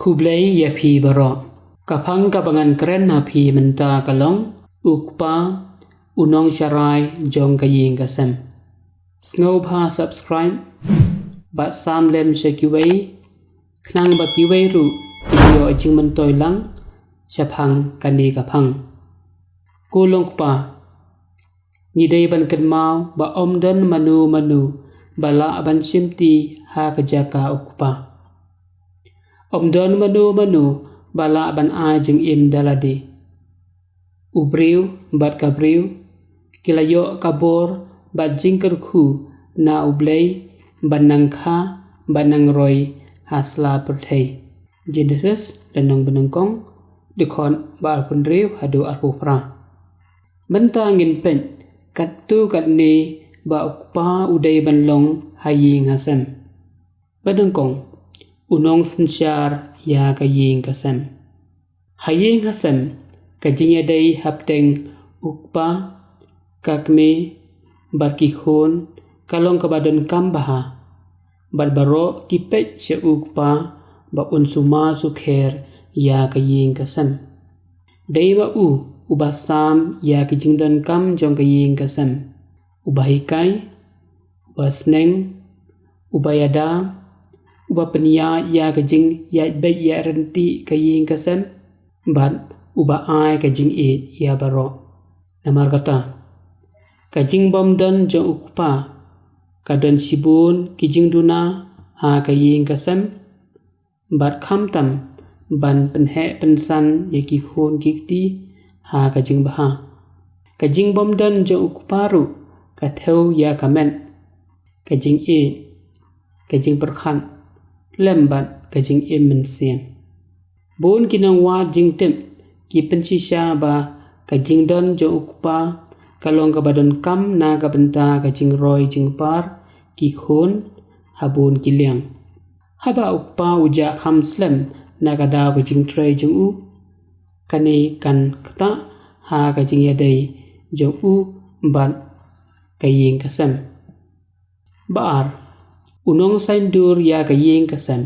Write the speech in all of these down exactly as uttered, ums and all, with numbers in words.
Khublei ïa phi baroh. Ka phang kaba ngan kren ha phi mynta ka long, U Kpa, u nongsharai jong ka ïing ka sem. Sngewbha subscribe bad sam lem sha kiwei, khnang ba kiwei ruh kin ïoh jingmyntoi lang shaphang kane ka phang. Ko longkpa, ngi dei ban kynmaw ba ym don mano mano ba lah ban shimti ha ka jaka U Kpa. Ym don mano mano ba lah ban ai jingim da lade. U briew bad ka briew ki la ïoh ka bor bad jingkyrkhu na U Blei ban nang kha bad nang roi ha sla pyrthei. Genesis lynnong ba nyngkong, dkhot ba arphew hynriew haduh arphew phra. Mynta ngin peit katto katne ba U Kpa u dei ban long ha ïing ha sem. Ba nyngkong, u nongsynshar ïa ka ïing ka sem. Ha ïing ha sem, ka jingïadei hapdeng U Kpa, ka Kmie bad ki khun ka long kaba donkam bha. Bad baroh ki peit sha U Kpa ba un sumar sukher ïa ka ïing ka sem. Dei ma u uba sam ïa ki jingdonkam jong ka ïing ka sem, uba hikai, uba sneng, uba ïada, uba pynïaid ïa ka jingïaid beit ïaid ryntih ka ïing ka sem, bad uba ai ka jingïeit ïa baroh. Namar kata, ka jingbymdon jong U Kpa ka don shibun ki jingduna ha ka ïing ka sem, bad khamtam ban pynheh pynsan ïa ki khun ki kti ha ka jingbha. Ka jingbymdon jong U Kpa ruh ka thew ïa ka met, ka jingïeit, ka jingpyrkhat lem bad ka jingim mynsiem. Bun ki nongwad jingtip ki pynshisha ba ka jingdon jong U Kpa ka long kaba donkam na ka bynta ka jingroi jingpar ki khun ha bun ki liang. Haba U Kpa u jah kham slem na ka daw ka jingtrei jong u, kane kan ktah ha ka jingïadei jong u bad ka ïing ka sem. Ba ar, u nongsaiñdur ïa ka ïing ka sem.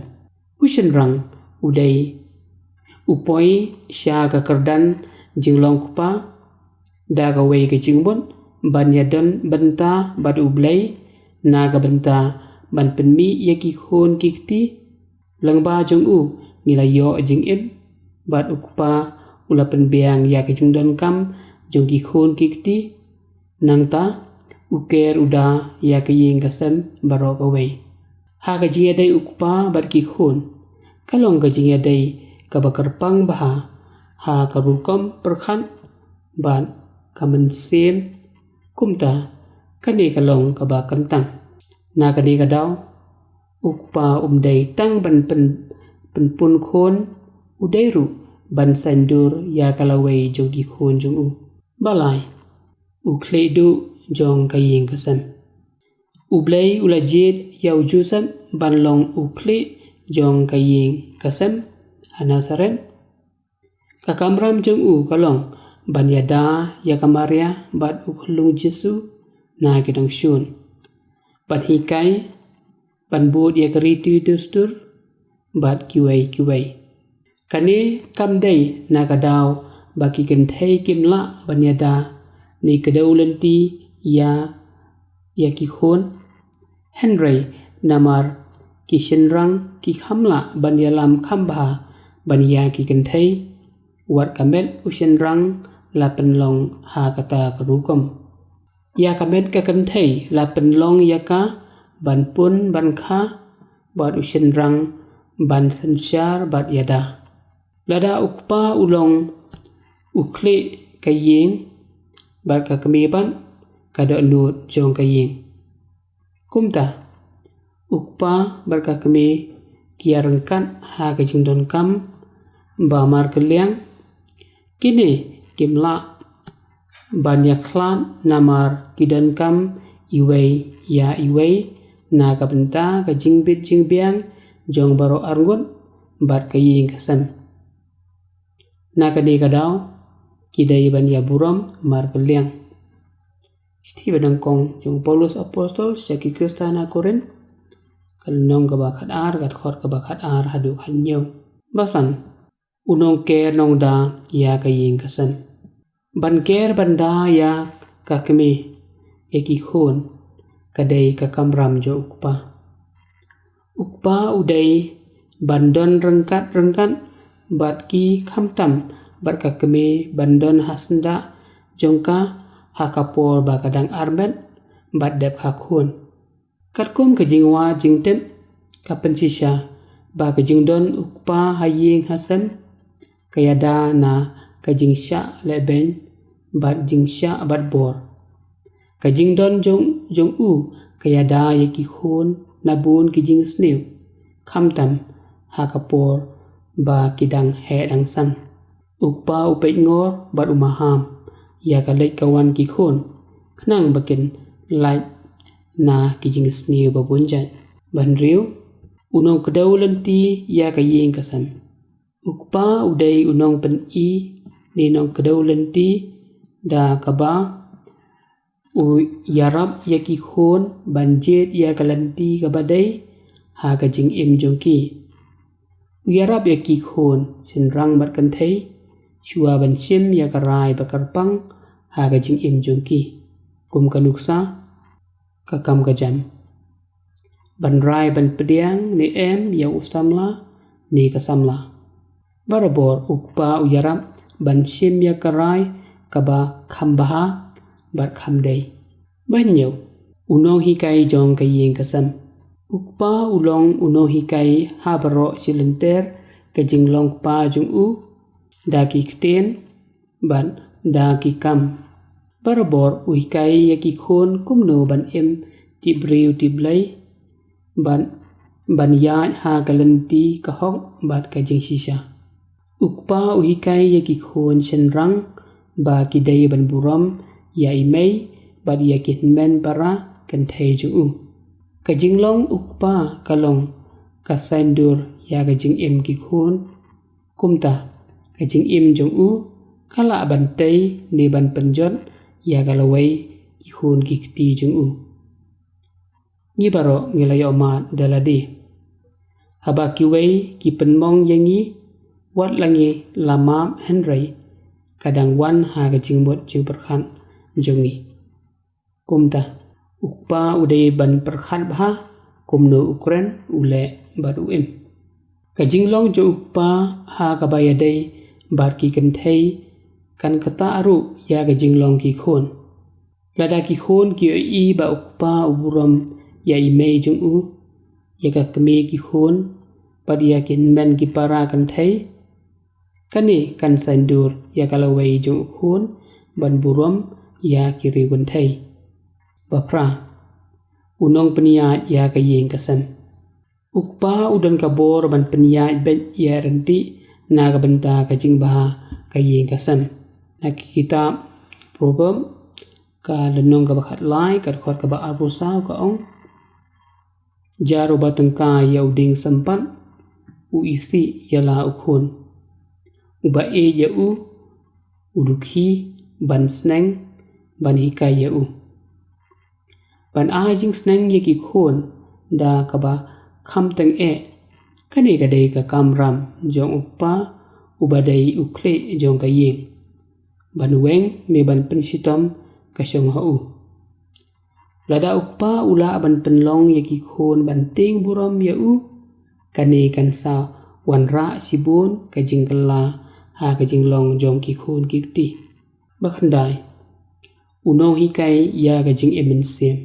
U shynrang u dei u poi sha ka kyrdan jinglong kpa da kawei ka jingmut ban ïadon bynta bad U Blei na ka bynta ban pynmih ïa ki khun ki kti. Lyngba jong u ngi la ïoh jingim, bad U Kpa u la pynbiang ïa ka jingdonkam jong ki khun ki kti. Nangta u ker u da ïa ka ïing ka sem baroh kawei. Ha ka jingïadei U Kpa bad ki khun, ka long ka jingïadei kaba kyrpang bha ha ka rukom pyrkhat bad ka mynsiem. Kumta, kane ka long kaba kyntang. Na kane ka daw, U Kpa um dei tang ban pyn, pynpun khun, u dei ruh ban saiñdur ïa ka lawei jong ki khun jong u. Ba lai, u khlieh duh jong ka ïing ka sem. U Blei u la jied ïa u Joseph ban long u khlieh jong ka ïing ka sem ha Nasareth. Ka kamram jong u ka long ban ïada ïa ka Maria bad u khyllung Jisu na ki nongshun, ban hikai, ban bud ïa ka riti dustur bad kiwei kiwei. Kane kam dei na ka daw ba ki kynthei kim lah ban ïada ne kdew lynti ïa, ïa ki khun. Hynrei namar ki shynrang ki kham lah ban ïalam kham bha ban ïa ki kynthei, wat ka met u shynrang la pynlong ha kata ka rukom. Ïa ka met ka kynthei la pynlong ïa ka ban pun ban kha, bad u shynrang ban synshar bad ïada. Lada u kpa u long u khlieh ka ïing, bad ka kmie pat ka dohnud jong ka ïing. Kumta, u kpa bad ka kmie ki ïaryngkat ha ka jingdonkam ba markylliang. Kine kim lah ban ïakhlad namar ki donkam iwei ïa iwei na ka bynta ka jingbit jingbiang jong baroh arngut bad ka ïing ka sem. Na kane ka daw, ki dei ban ïaburom markylliang. Shithi ba nyngkong jong u Paulus Apostol sha ki Khristan ha Korinth, ka lynnong kaba khatar, ka dkhot kaba khatar haduh khathynñiew. Ba san, u nongker nongda ïa ka ïing ka sem. Ban ker ban da ïa ka kmie, ïa ki khun, ka dei ka kamram jong u kpa. U kpa u dei ban don ryngkat ryngkat bad ki, khamtam bad ka kmie, ban don ha syndah jong ka ha ka por ba ka dang armet bad dep ha khun. Katkum ka jingwad jingtip, ka pynshisha ba ka jingdon u kpa ha ïing ha sem ka ïada na ka jingshah lehbeiñ bad jingshah bat bor. Ka jingdon jong, jong u ka ïada ïa ki khun na bun ki jingsniew, khamtam ha ka por ba ki dang heh dang san. U kpa u peit ngor bad u maham ïa ka leit ka wan ki khun, khnang ba kin lait na ki jingsniew ba bun jait. Ba hynriew, u nongkdew lynti ïa ka ïing ka sem. U kpa u dei u nongpyni ne nongkdew lynti, da kaba u ïarap ïa ki khun ban jied ïa ka lynti kaba dei ha ka jingim jong ki. U ïarap ïa ki khun shynrang bad kynthei shuwa ban shim ïa ka rai ba kyrpang ha ka jingim jong ki, kum ka nuksa, ka kam ka jam. Ban rai ban pdiang ne em ïa u samla ne ka samla. Barabor u kpa u ïarap ban shim ïa ka rai kaba kham bha bad kham dei. Ba hynñiew, u nonghikai jong ka ïing ka sem. U kpa u long u nonghikai ha baroh shi lynter ka jinglong kpa jong u, da ki ktien bad da ki kam. Barabor u hikai ïa ki khun kumno ban im tip briew tip Blei, ban, ban ïaid ha ka lynti ka hok bad ka jingshisha. U kpa u hikai ïa ki khun shynrang ba ki dei ban burom ïa i mei bad ïa ki hynmen para kynthei jong u. Ka jinglong u kpa ka long ka saiñdur ïa ka jingim ki khun. Kumta, ka jingim jong u ka lah ban tei ne ban pynjot ïa ka lawei ki khun ki kti jong u. Ngi baroh ngi la ïohmad da lade. Haba kiwei ki pynmong ïa ngi, wat la ngi la map hynrei ka dang wan ha ka jingmut jingpyrkhat jong ngi. Kumta, u kpa u dei ban pyrkhat bha kumno u kren, u leh bad u im. Ka jinglong jong u kpa ha kaba ïadei bad ki kynthei kan ktah ruh ïa ka jinglong ki khun. Lada ki khun ki ïohi ba u kpa u burom ïa i mei jong u, ïa ka kmie ki khun bad ïa ki hynmen ki para kynthei, kane kan saiñdur ïa ka lawei jong u khun ban burom ïa ki riew kynthei. Ba phra, u nongpynïaid ïa ka ïing ka sem. U kpa u don ka bor ban pynïaid beit ïa ryntih na ka bynta ka jingbha ka ïing ka sem. Na ki kitab Proverb, ka lynnong kaba khatlai, ka dkhot kaba arphew saw, ka ong: Jar uba tyngkai ïa u dieng sympat, u isih ïa la u khun. Uba ïeit ïa u, u dukhi ban sneng ban hikai ïa u. Ban ai jingsneng ïa ki khun da kaba kham tyngeh, kane ka dei ka kamram jong u kpa uba dei u khlieh jong ka ïing, ban weng ne ban pynshitom ka shong ha u. Lada u kpa u lah ban pynlong ïa ki khun ban tieng burom ïa u, kane kan sa wanrah shibun ka jingkylla ha ka jinglong jong ki khun ki kti. Ba khyndai, u nonghikai ïa ka jingim mynsiem.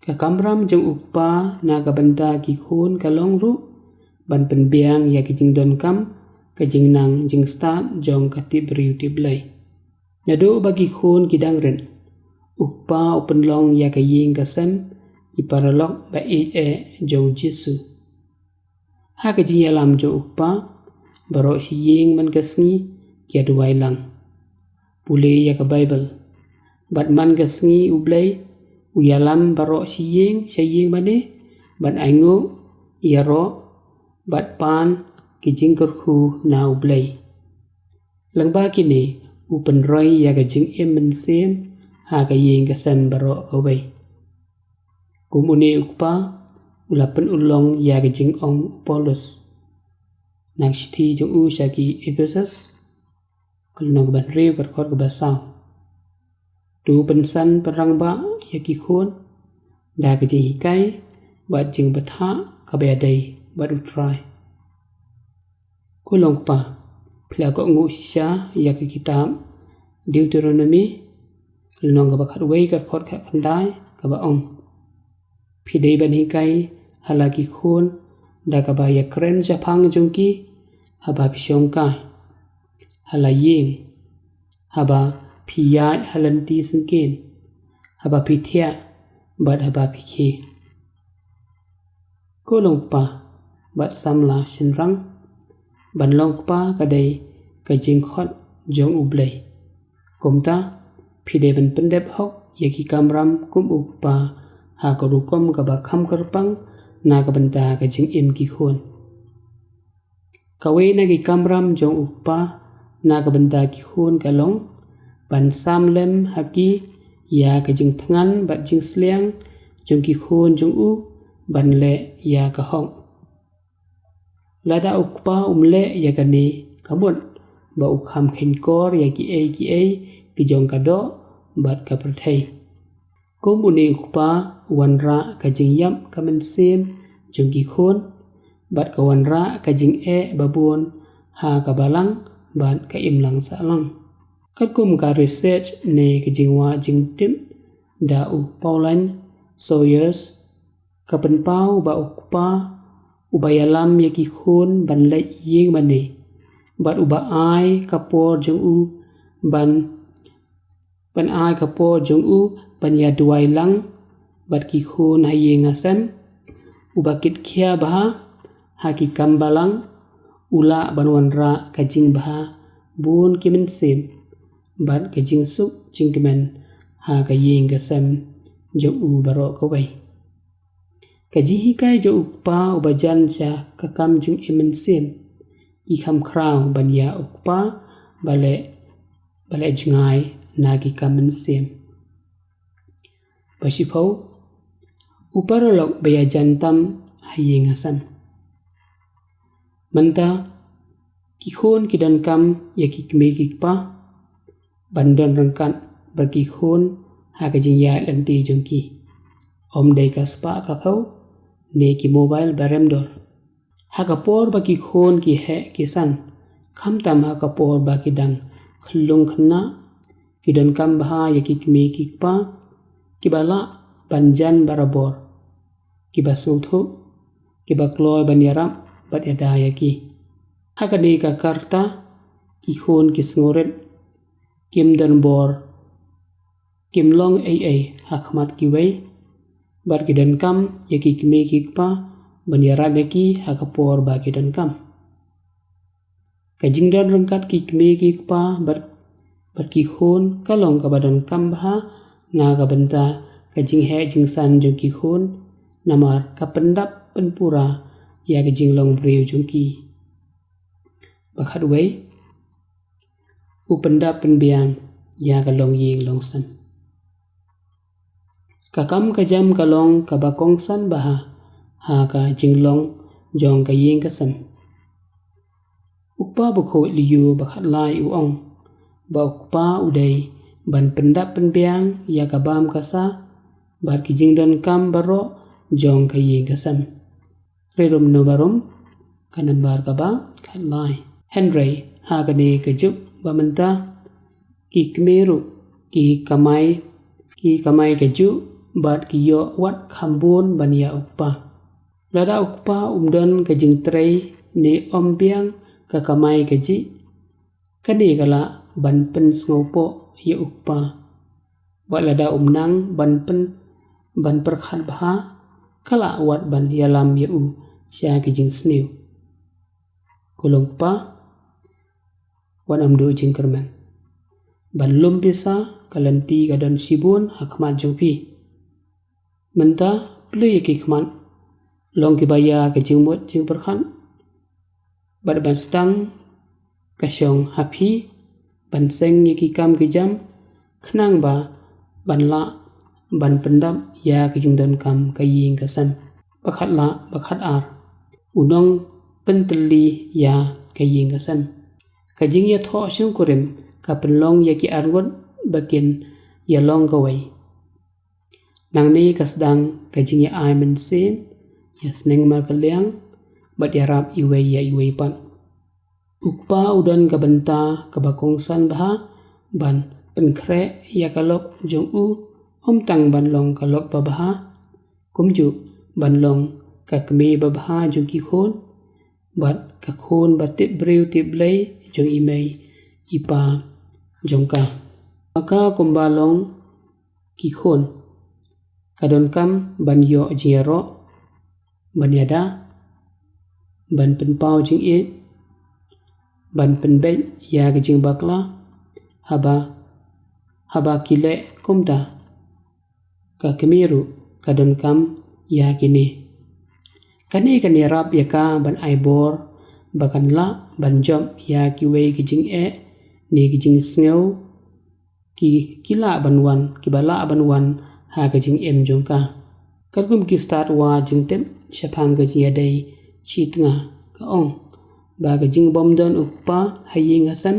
Ka kamram jong u kpa na ka bynta ki khun ka long ruh ban pynbiang ïa ka jingdonkam, ka jingnang jingstad jong ka tip briew tip Blei. Naduh ba ki khun ki dang rit, u kpa u pynlong ïa ka ïing ka sem ki paralok ba ïeit eh jong u Jisu. Ha ka jingïalam jong u kpa, baroh shi ïing man ka sngi ki ïa duwai lang, pule ïa ka Baibl. Bad man ka sngi U Blei u ïalam baroh shi ïing sha ïing mane, bad ainguh, ïaroh bad pan ki jingkyrkhu na U Blei. Lyngba kine, u pynroi ïa ka jingim mynsiem ha ka ïing ka sem baroh kawei. Kum une u kpa, u la pynurlong ïa ka jingong u Paulus. Na ka shithi jong u sha ki Ephesus, ka lynnong kaba hynriew, ka dkhot kaba saw. To pynsan pynrangbah ïa ki khun da ka jinghikai bad jingbthah kaba ïadei bad U Trai. Ko long kpa, phi la kohnguh shisha ïa ka kitab Deuteronomi, lynnong kaba khatwei, ka dkhot khatkhyndai, kaba ong: Phi dei ban hikai ha la ki khun da kaba ïakren shaphang jong ki haba phi shongkai, ha la ïing, haba phi ïaid ha lynti syngkien, haba phi thiah bad haba phi khie. Ko long kpa bad samla shynrang, ban long kpa ka dei ka jingkhot jong U Blei. Kumta, phi dei ban pyndep hok ïa ki kamram kum u kpa ha ka rukom kaba kham kyrpang na ka bynta ka jingim ki khun. Kawei na ki kamram jong u kpa na ka bynta ki khun ka long ban sam lem ha ki ïa ka jingthngan bad jingsliang jong ki khun jong u ban leh ïa ka hok. Lada u kpa um leh ïa kane, ka mut ba u kham kheiñkor ïa kiei kiei ki jong ka doh bad ka pyrthei. Kum une u kpa u wanrah ka jingïap ka mynsiem jong ki khun, bad ka wanrah ka jingeh babun ha ka balang bad ka imlang sahlang. Katkum ka research ne ka jingwad jingtip da u Pauline Sawyers, ka pynpaw ba u kpa uba ïalam ïa ki khun ban leit ïing mane, bad uba ai ka por jong u ban ban ai ka por jong u ban ïaduwai lang bad ki khun ha ïing ha sem, uba kitkhia bha ha ki kam balang, u lah ban wanrah ka jingbha bun ki mynsiem bad ka jingsuk jingkmen ha ka ïing ka sem jong u baroh kawei. Ka jinghikai jong u kpa uba jan sha ka kam jingim mynsiem, i kham khraw ban ïa u kpa ba leh, ba leh jngai na ki kam mynsiem. Ba shiphew, u paralok ba ïajan tam ha ïing ha sem. Mynta, ki khun ki donkam ïa ki kmie ki kpa ban don ryngkat bad ki khun ha ka jingïaid lynti jong ki. Ym dei ka spah ka phew ne ki mobile ba rem dor. Ha ka por ba ki khun ki heh ki san, khamtam ha ka por ba ki dang khyllung khynnah, ki donkam bha ïa ki kmie ki kpa kiba lah ban jan barabor, kiba sngewthuh, kiba kloi ban ïarap bad ïada ïa ki. Ha kane ka rta, ki khun ki sngewrit, kim don bor, kim long ei ei ha khmat kiwei, bad ki donkam ïa ki kmie ki kpa ban ïarap ïa ki ha ka por ba ki donkam. Ka jingdon ryngkat ki kmie ki kpa bad, bad ki khun ka long kaba donkam bha na ka bynta ka jingheh jingsan jong ki khun, namar ka pyndap pynpura ïa ka jinglong briew jong ki. Ba khatwei, u pyndap pynbiang ïa ka longïing longsem. Ka kam ka jam ka long kaba kongsan bha ha ka jinglong jong ka ïing ka sem. U Kpa Bakhuid Liyoo ba khatlai u ong ba u kpa u dei ban pyndap pynbiang ïa ka bam ka sah bad ki jingdonkam baroh jong ka ïing ka sem. Ri Rom Nombar Rom, ka nombar kaba khatlai. Hynrei ha kane ka juk ba mynta, ki kmie ruh ki kamai, ki kamai kajuh bad ki ïoh wat kham bun ban ïa u kpa. Lada u kpa um don ka jingtrei ne ym biang ka kamai kajih, kane ka lah ban pynsngewpoh ïa u kpa. Bad lada um nang ban pyn, ban pyrkhat bha, ka lah wat ban ïalam ïa u sha ki jingsniew. Ko long kpa, wat ym duh jingkyrmen ban lum pisa, ka lynti ka don shibun ha khmat jong phi. Mynta plie ïa ki khmat, long kiba ïar ka jingmut jingpyrkhat, bad ban sdang ka shong ha phi ban seng ïa ki kam ki jam, khnang ba ban lah ban pyndap ïa ki jingdonkam ka ïing ka sem. Ba khatlah, ba khatar, u nong pyntylli ïa ka ïing ka sem. Ka jingïathoh shongkurim ka pynlong ïa ki arngut ba kin ïalong kawei. Nangne ka sdang ka jingïa-ai mynsiem, ïa sneng markylliang, bad ïarap iwei ïa iwei pat. U kpa u don ka bynta kaba kongsan bha ban pynkhreh ïa ka lok jong u, ym tang ban long ka lok babha, kumjuh ban long ka kmie babha jong ki khun, bad ka khun ba tip briew tip Blei jong i mei i pa jong ka. Ba ka kumba long ki khun, ka donkam ban ïoh jingïaroh, ban ïada, ban pynpaw jingïeit, ban pynbeit ïa ka jingbakla, haba, haba ki leh kumta, ka kmie ruh ka donkam ïa kine. Kane kan ïarap ïa ka ban ai bor ba kan lah ban jop ïa kiwei ki jingeh ne ki jingsngew ki, ki lah ban wan, kiba lah ban wan ha ka jingim jong ka. Katkum ki stad wah jingtip shaphang ka jingïadei shi tnga, ka ong ba ka jingbym don u kpa ha ïing ha sem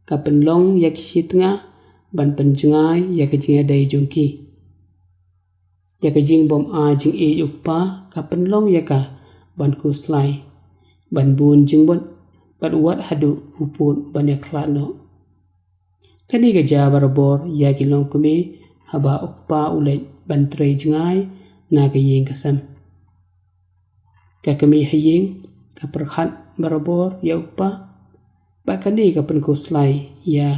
ka pynlong ïa ki shi tnga ban pynjngai ïa ka jingïadei jong ki. Ïa ka jingbym ai jingïeit u kpa ka pynlong ïa ka ban khuslai, ban bun jingmut, bad wat haduh u pud ban ïakhlad noh. Kane ka jia barabor ïa ki longkmie haba u kpa u leit ban trei jngai na ka ïing ka sem. Ka kmie ha ïing ka pyrkhat barabor ïa u kpa, bad kane ka pynkhuslai ïa,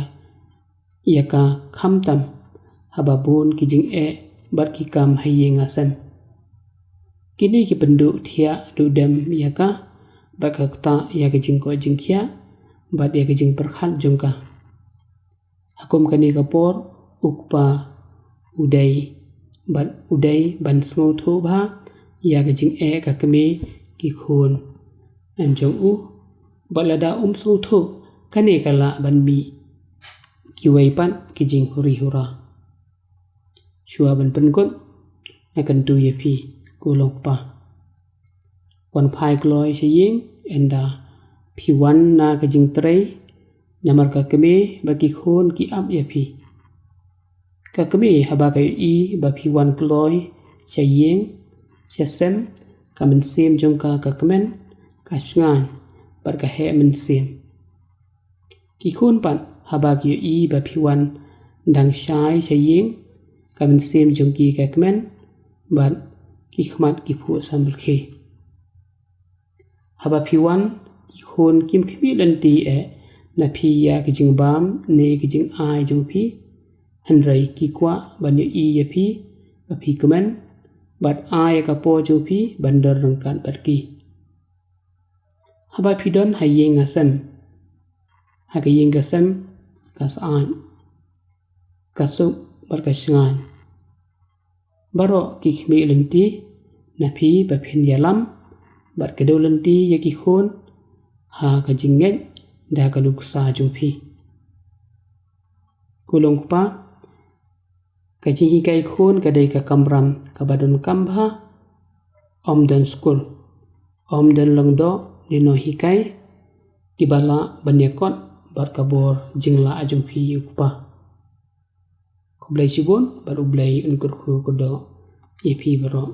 ïa ka khamtam haba bun ki jingeh bad ki kam ha ïing ha sem. Kine ki pynduh thiah duh dem ïa ka, bad ka ktah ïa ka jingkoit jingkhiah bad ïa ka jingpyrkhat jong ka. Ha kum kane ka por, u kpa u dei bad u dei ban sngewthuh bha ïa ka jingeh ka kmie ki khun jong u, bad lada um sngewthuh, kane ka lah ban mih kiwei pat ki jinghuri hura. Shuwa ban pynkut, nga kyntu ïa phi, ko long kpa, wan phai kloi sha ïing, ynda phi wan na ka jingtrei, namar ka kmie bad ki khun ki ap ïa phi. Ka kmie haba ka ïohi ba phi wan kloi sha ïing, sha sem, ka mynsiem jong ka ka kmen, ka shngaiñ, bad ka heh mynsiem. Ki khun pat haba ki ïohi ba phi wan dang shai sha ïing, ka mynsiem jong ki ka kmen, bad ki khmat ki phuh samrkhie. Haba phi wan, ki khun kim khmih lynti eh na phi ïa ka jingbam ne ka jingai jong phi, hynrei ki kwah ban ïohi ïa phi ba phi kmen, bad ai ïa ka por jong phi ban don ryngkat bad ki. Haba phi don ha ïing ha sem, ha ka ïing ka sem, ka syaid, ka suk bad ka shngaiñ. Baroh ki khmih lynti na phi ba phin ïalam bad kdew lynti ïa ki khun ha ka jingngeit da ka nuksa jong phi. Ko long kpa, ka jinghikai khun ka dei ka kamram kaba donkam bha. Ym don skul, ym don lyngdoh ne nonghikai kiba lah ban ïakot bad ka bor jinglah jong phi, u kpa. Khublei shibun bad U Blei un kyrkhu kyrdoh ïa phi baroh.